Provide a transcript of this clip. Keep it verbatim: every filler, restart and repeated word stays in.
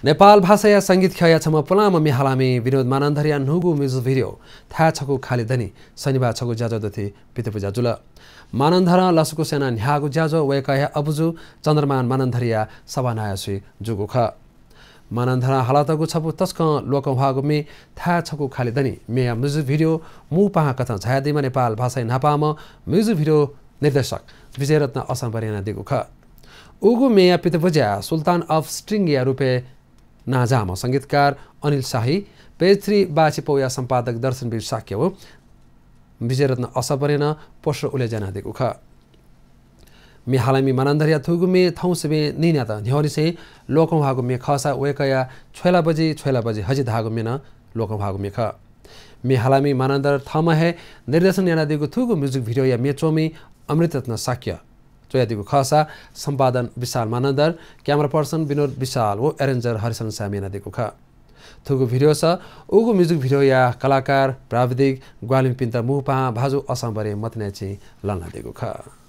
नेपाल भाषाया संगीत ख्यःया छम्ह पुलांम्ह म्ये हालामि विनोद मानन्धरया न्हूगु music video थाय् छकू खालि दनि शनिबाः छकू ज्याझ्वः दुथि पितपुजा जुल। मानन्धरं लसकुस यानाः न्ह्याःगु ज्याझ्वः वय्कःया अबुजु चन्द्रमान मानन्धरया सभानायःसुइ जूगु खः। मानन्धरं हालातःगु छपु तसकं लोकंह्वाःगु म्ये थाय् छकू खालि दनि म्येया music video मू पाहां कथं झायादीम्ह नेपाल भाषाया न्हापांम्ह music video निर्देशक विजयरत्न असंबरं यानादीगु खः। उगु म्येया पितपुजा Sultan of String या रूपय् नांजाःम्ह संगीतकार अनिल शाही, Page Three बाछि पौया सम्पादक दर्शनवीर शाक्य व विजयरत्न असंबरं poster उलेज्या यानादीगु खः। म्ये हालामि मानन्धरया थुगु म्ये थौं सिबें निन्यात न्ह्यवंनिसें लोकंह्वाःगु म्ये खःसा वय्कःया छ्वय्ला बजि छ्वय्ला बजि हजि धाःगु म्ये नं लोकंह्वाःगु म्ये खः। म्ये हालामि मानन्धर थःम्हं हे निर्देशन यानादीगु थुगु music video या म्ये च्वमि अमृतरत्न शाक्य च्वयादीगु खःसा सम्पादन विशाल मानन्धर, camera person विनोद विशाल व arranger हरिशरण साय्मयं यानादीगु खः। थुगु video स उगु music video या कलाकार, प्राविधिक, ग्वाहालिपिन्त मू पाहां भाजु असंबरं मतनय्चिं लनादीगु खः।